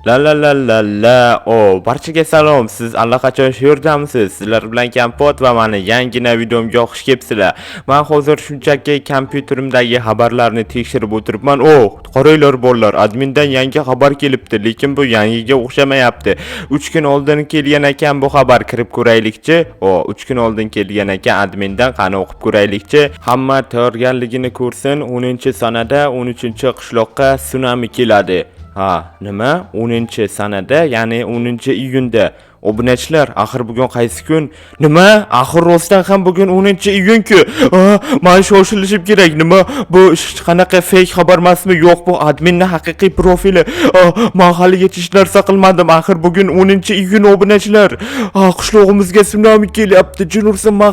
La la la la la. O, barchaga salom. Siz allaqachon shu yerdamisiz? Sizlar bilan Kampot va mani yangina videomga xush kelibsizlar. Men hozir shunchaki kompyuterimdagi xabarlarni tekshirib o'tiribman. O, qaranglar bolalar, admindan yangi xabar kelibdi, lekin bu yangiga o'xshamayapti. 3 kun oldin kelgan ekan bu xabar, kirib ko'raylikchi. O, 3 kun oldin kelgan ekan admindan, qani o'qib ko'raylikchi. Hamma tayyorgarligini ko'rsin. 10-sanada 13-qishloqqa sunami keladi. Ha, nima? 10-sanada, ya'ni 10-iyunda. Obunachilar, axir bugun qaysi kun? Nima? Axir rostdan ham bugun 10-iyun-ku. Man shoshilishim kerak. Nima? Bu hech qanaqa fake xabar emasmi? Yo'q, bu adminning haqiqiy profili. Man haligacha hech narsa qilmadim. Axir bugun 10-iyun obunachilar. Qishlog'imizga sunami kelyapti. Jin ursin, man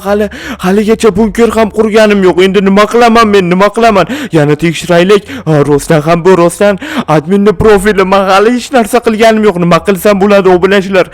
haligacha bunker ham qurganim yo'q. Endi nima qilaman men? Nima qilaman? Yana tekshiraylik. Rostdan ham bu rostdan adminning profili. Man hali hech narsa qilganim yo'q. Nima qilsam bo'ladi obunachilar?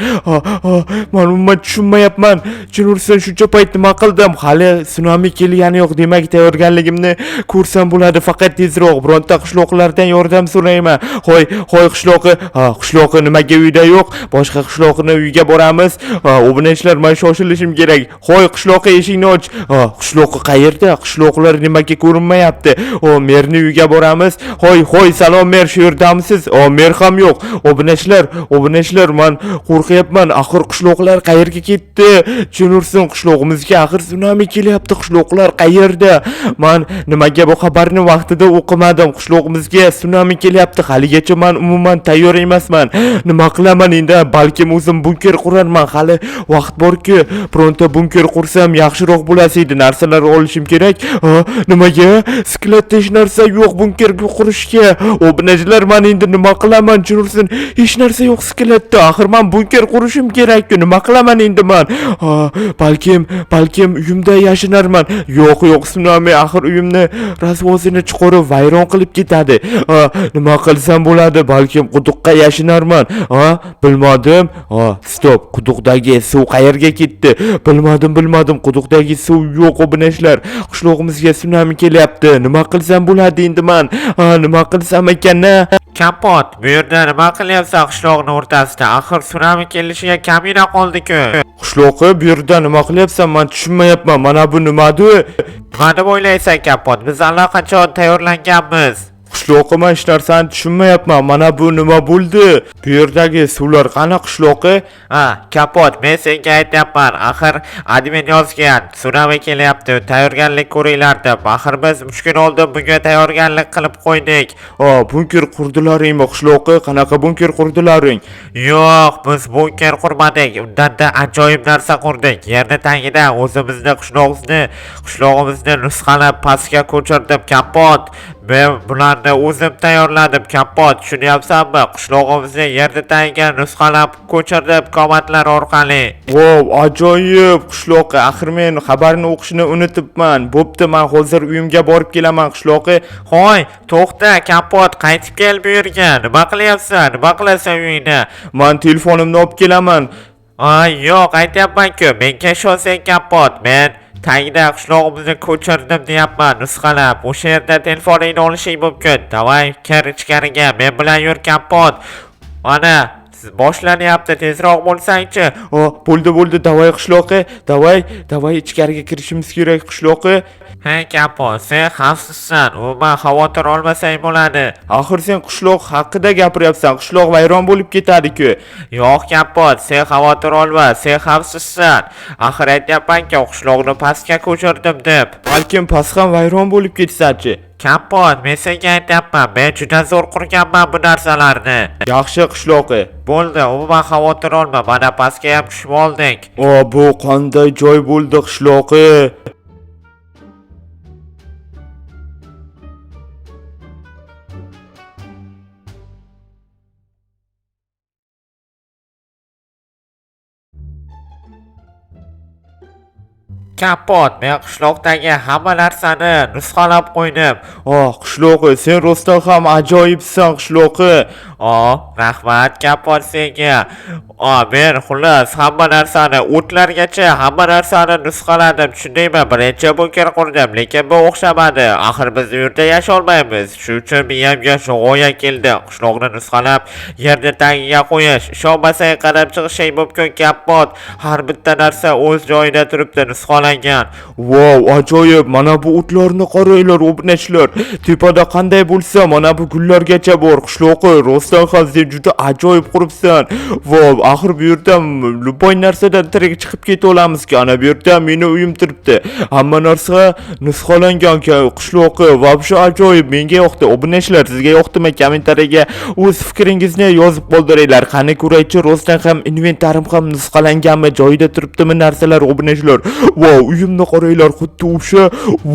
Man umuman tushunmayapman. Jin ursin, shuncha payt nima qildim? Hali sunami kelgani yo'q. Demak, tayyorgarligimni ko'rsam bo'ladi. Faqat tezroq bironta qishloqlardan yordam so'rayman. Hoy, hoy qishloqi, ha, qishloqi nimaga uyda yo'q? Boshqa qishloqni uyiga boramiz. Ha, obunachilar, man shoshilishim kerak. Hoy qishloqi, eshikni och. Ha, qishloqi qayerda? Qishloqlar nimaga ko'rinmayapti? O, merni uyiga boramiz. Hoy, hoy, salom mer, shu yerdamisiz? O, mer ham yo'q. Obunachilar, obunachilar, man qo'rqyapman. Axir qishloqlar qayerga ketdi? Jin ursin, qishlog'imizga axir sunami kelyapti. Qishloqlar qayerda? Man nimaga bu xabarni vaqtida o'qimadim? Qishlog'imizga sunami kelyapti. Haligacha man umuman tayyor emasman. Nima qilaman endi? Balkim o'zim bunker qurarman. Hali vaqt bor-ku. Bironta bunker qursam yaxshiroq bo'lasi edi. Narsalar olishim kerak. Ha, nimaga? Skladda hech narsa yo'q bunker qurishga. Obunachilar, man endi nima qilaman? Jin ursin, hech narsa yo'q skladda. Axir man bunker qurishim kerak-ku. Nima qilaman endi man? Ha, balkim uyimda yashinarman. Yo'q, yo'q, sunami axir uyimni rasvosini chiqarib vayron qilib ketadi. Ha, nima qilsam bo'ladi? Balkim quduqqa yashinarman. Ha, bilmadim. Ha, stop, quduqdagi suv qayerga ketdi? Bilmadim, bilmadim. Quduqdagi suv yo'q obunachilar. Qishlog'imizga sunami kelyapti. Nima qilsam bo'ladi endi man? Ha, nima qilsam ekan? Kampot, bu yerda nima qilyapsan qishloqni o'rtasida? Axir sunami kelishiga kamina qoldi-ku. Qishloqi, bu yerda nima qilyapsan? Man tushunmayapman. Mana bu nimadir? Nima deb o'ylaysan, Kampot? Biz allaqachon tayyorlanganmiz. Qishloqi, man hech narsani tushunmayapman. Mana bu nima bo'ldi? Bu yerdagi suvlar qani qishloqi? Ha, Kampot, men senga aytyapman. Axir admin yozgan, sunami kelyapti, tayyorgarlik ko'ringlar deb. Axir biz 3 kun oldin bunga tayyorgarlik qilib qo'ydik. Ha, bunker qurdilaringmi qishloqi? Qanaqa bunker qurdilaring? Yo'q, biz bunker qurmadik. Undanda ajoyib narsa qurdik. Yerni tagida o'zimizni qishlog'imizni nusxalab pastga ko'chirdim, Kampot. Men bularni o'zim tayyorladim, Kampot. Tushunyapsanmi? Qishlog'imizni yerni tagiga nusxalab ko'chirdim komatlar orqali. Wow, ajoyib qishloqi. Axir men xabarni o'qishni unutibman. Bo'pti, man hozir uyimga borib kelaman qishloqi. Hoy, to'xta, Kampot, qaytib kel bu yerga. Nima qilyapsan? Nima qilasan uyingda? Man telefonimni olib kelaman. Ay, yo'q, aytyapman-ku, menga ishonsang, Kampot, men tagida qishlog'imizni ko'chirdim deyapman, nusxalab. O'sha yerda telefoningni olishing mumkin. Davay, kir ichkariga, men bilan yur, Kampot. Mana, boshlanyapti, tezroq bo'lsangchi. O, bo'ldi, bo'ldi, davay qishloqi. Davay, davay ichkariga kirishimiz kerak qishloqi. Ha, Kampot, sen xavfsizsan, umuman xavotir olmasang bo'ladi. Axir sen qishloq haqida gapiryapsan. Qishloq vayron bo'lib ketadi-ku. Yo'q, Kampot, sen xavotir olma, sen xavfsizsan. Axir aytyapman-ku, qishloqni pastga ko'chirdim deb. Balkim past ham vayron bo'lib ketsa-chi. Kampot, men senga aytyapman, men juda zo'r qurganman bu narsalarni. Yaxshi qishloqi. Bo'ldi, umuman xavotir olma, mana pastga ham tushib oldik. O, bu qanday joy bo'ldi qishloqi? Kampot, men qishloqdagi hamma narsani nusxalab qo'ydim. Oh, qishloqi, sen rostdan ham ajoyibsan, qishloqi. O, rahmat Kampot senga. O, men xullas hamma narsani, o'tlargacha hamma narsani nusxaladim, tushundingmi? Birinchi bunker qurdim, lekin bu o'xshamadi. Axir biz u yerda yasholmaymiz. Shuning uchun miyamga shu g'oya keldi. Qishloqni nusxalab, yerni tagiga qo'yish. Ishonmasang qarab chiqishing mumkin, Kampot. Har bitta narsa o'z joyida turibdi, nusxalangan. Vau, ajoyib. Mana bu o'tlarni qaranglar, obunachilar. Tepada qanday bo'lsa, mana bu gullargacha bor. Qishloqi, rostdan ham sen juda ajoyib quribsan. Vau, axir bu yerda любой narsadan tirik chiqib keta olamizki. Ana bu yerda meni uyim turibdi. Hamma narsa nusxalangan qishloqi, вообще ajoyib. Menga yoqdi. Obunachilar, sizga yoqdimi? Kommentariyaga o'z fikringizni yozib qoldiringlar. Qani ko'raychi, rostdan ham inventarim ham nusxalanganmi, joyida turibdimi narsalar, obunachilar. Vau, uyimni qaranglar, xuddi o'sha.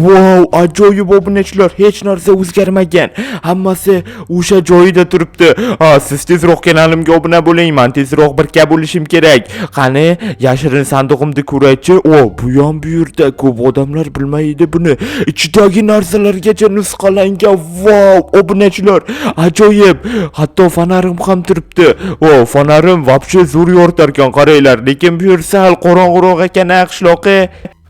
Vau, ajoyib, obunachilar, hech narsa o'zgarmagan. Hammasi o'sha joyida turibdi. Ha, siz tezroq kanalimga obuna bo'ling, men tezroq birga bo'lishim kerak. Qani, yashirin sandig'imni ko'raychi. O, bu ham bu yerda, ko'p odamlar bilmaydi buni. Ichidagi narsalargacha nusxalangan. Vau, obunachilar, ajoyib. Hatto fonarim ham turibdi. O, fonarim вообще zo'r yoritar ekan, qaranglar. Lekin bu yer sal qorong'iroq ekan, a, qishloqi.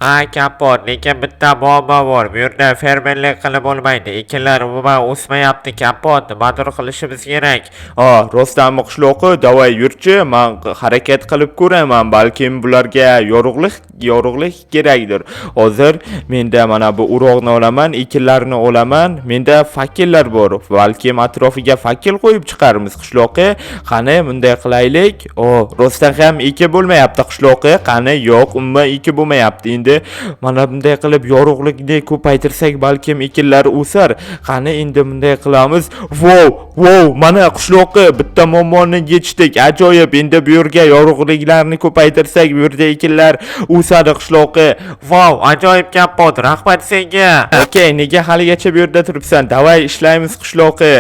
Ha, Kampot, lekin bitta muammo bor. Bu yerda fermerlik qilib bo'lmaydi. Ekinlar umuman o'smayapti, Kampot. Nimadir qilishimiz kerak. Ha, rostdanmi, qishloqi? Давай yurchi, man harakat qilib ko'raman. Balkim bularga yorug'lik kerakdir. Hozir menda mana bu urug'ni olaman, ekinlarni olaman. Menda fakellar bor. Balkim atrofiga fakel qo'yib chiqarmiz, qishloqi. Qani, bunday qilaylik. O, rostdan ham eki bo'lmayapti, qishloqi. Qani, yo'q, umuman eki bo'lmayapti. Endi mana bunday qilib yorug'likni ko'paytirsak, balkim ekinlar o'sar. Qani, endi bunday qilamiz. Vau, vau, mana qishloqi, bitta muammoni yechdik. Ajoyib. Endi bu yerga yorug'liklarni ko'paytirsak, bu yerda ekinlar o'sadi, qishloqi. Vau, ajoyib, Kampot, rahmat senga. Okey, nega haligacha bu yerda turibsan? Давай ishlaymiz, qishloqi.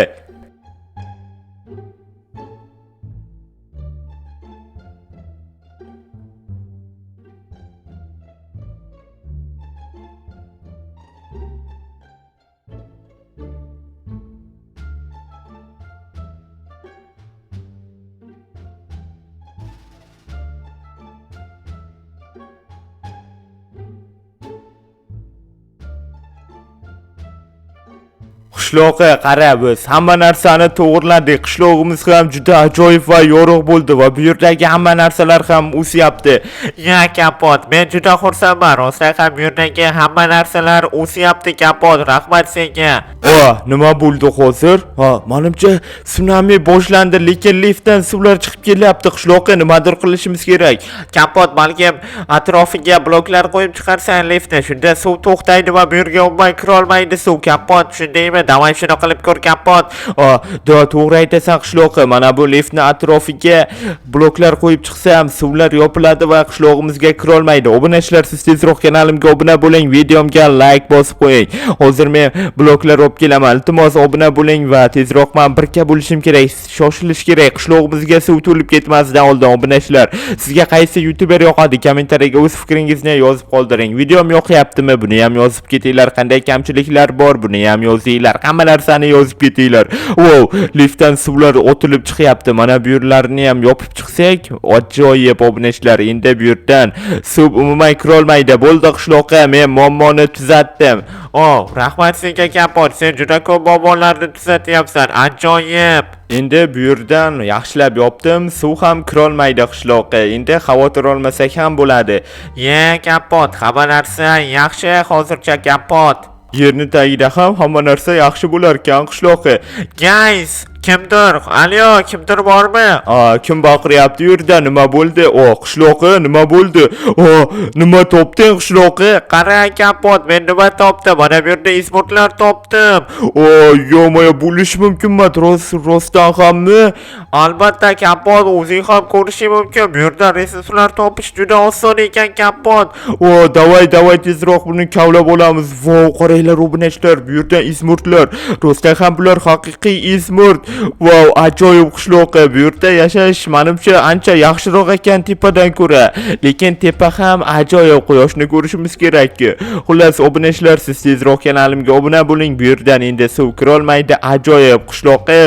Qishloqi, qara, biz hamma narsani to'g'irladik. Qishlog'imiz ham juda ajoyib va yorug' bo'ldi va bu yerdagi hamma narsalar ham o'syapti. Ya, Kampot, men juda xursandman. Rostdan ham bu yerdagi hamma narsalar o'syapti, Kampot. Rahmat senga. O, nima bo'ldi hozir? Ha, menimcha sunami boshlandi, lekin liftdan suvlar chiqib kelyapti. Qishloqi, nimadir qilishimiz kerak. Kampot, balkim atrofiga bloklar qo'yib chiqarsan liftni. Shunda suv to'xtaydi va bu yerga umuman kirolmaydi suv. Kampot, tushundingmi? Давай shuni qilib ko'r, Kampot. O, da, to'g'ri aytasan, qishloqi. Mana bu liftni atrofiga bloklar qo'yib chiqsam, suvlar yopiladi va qishlog'imizga kirolmaydi. Obunachilar, siz tezroq kanalimga obuna bo'ling, videomga like bosib qo'ying. Hozir men bloklar olib kelaman. Iltimos, obuna bo'ling va tezroq men birga bo'lishim kerak, shoshilish kerak. Qishlog'imizga suv to'lib ketmasidan oldin, obunachilar, sizga qaysi youtuber yoqadi? Kommentariyaga o'z fikringizni yozib qoldiring. Videom yoqyaptimi? Buni ham yozib ketinglar. Qanday kamchiliklar bor? Buni ham yozinglar. Hamma narsani yozib ketinglar. Wow, liftdan suvlar otilib chiqyapti. Mana bu yerlarni ham yopib chiqsak, ajoyib, obunachilar. Endi bu yerdan suv umuman kirolmaydi. Bo'ldi, qishloqqa, men muammoni tuzatdim. O, rahmat senga, Kampot. Sen juda ko'p muammolarni tuzatyapsan. Ajoyib. Endi bu yerdan yaxshilab yopdim, suv ham kirolmaydi, qishloqqa. Endi xavotir olmasak ham bo'ladi. Ye, Kampot, hamma narsa yaxshi hozircha, Kampot. Yerni tagida ham hamma narsa yaxshi bo'lar ekan, qishloqi. Guys, kimdir? Alo, kimdir bormi? A, kim baqiryapti yerda? Nima bo'ldi? O, qishloqi, nima bo'ldi? O, nima topding, qishloqi? Qara, Kampot, men nima topdim? Mana bu yerda izmurtlar topdim. O, yo'maya, bo'lishi mumkin emas. Rostdan hammi? Albatta, Kampot, o'zing ham ko'rishing mumkin. Bu yerda resurslar topish juda oson ekan, Kampot. O, давай, давай, tezroq buni kavlab olamiz. Vau, qaranglar, obunachilar, bu yerdan izmurtlar. Rostdan ham bular haqiqiy izmurt. Vau, ajoyib qishloq. Bu yerda yashash menimcha ancha yaxshiroq ekan tepadan ko'ra. Lekin tepa ham ajoyib, quyoshni ko'rishimiz kerak. Xullas, obunachilar, siz tezroq kanalimga obuna bo'ling. Bu yerdan endi suv kirolmaydi. Ajoyib qishloqqa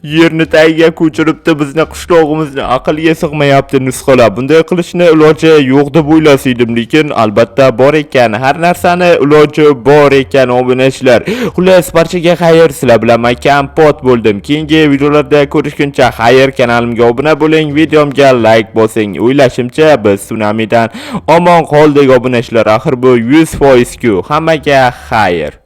yerni tagiga ko'chiribdi bizni qishlog'imizni. Aqlga sig'mayapti nusxalab. Bunday qilishni iloji yo'q deb o'ylas edim, lekin albatta bor ekan. Har narsani iloji bor ekan, obunachilar. Xullas, barchaga xayr, sizlar bilan men Kampot bo'ldim. Keyingi videolarda ko'rishguncha xayr, kanalimga obuna bo'ling, videomga like bosing. O'ylashimcha, biz sunamidan omon qoldik, obunachilar. Axir bu 100% ku. Hammaga xayr.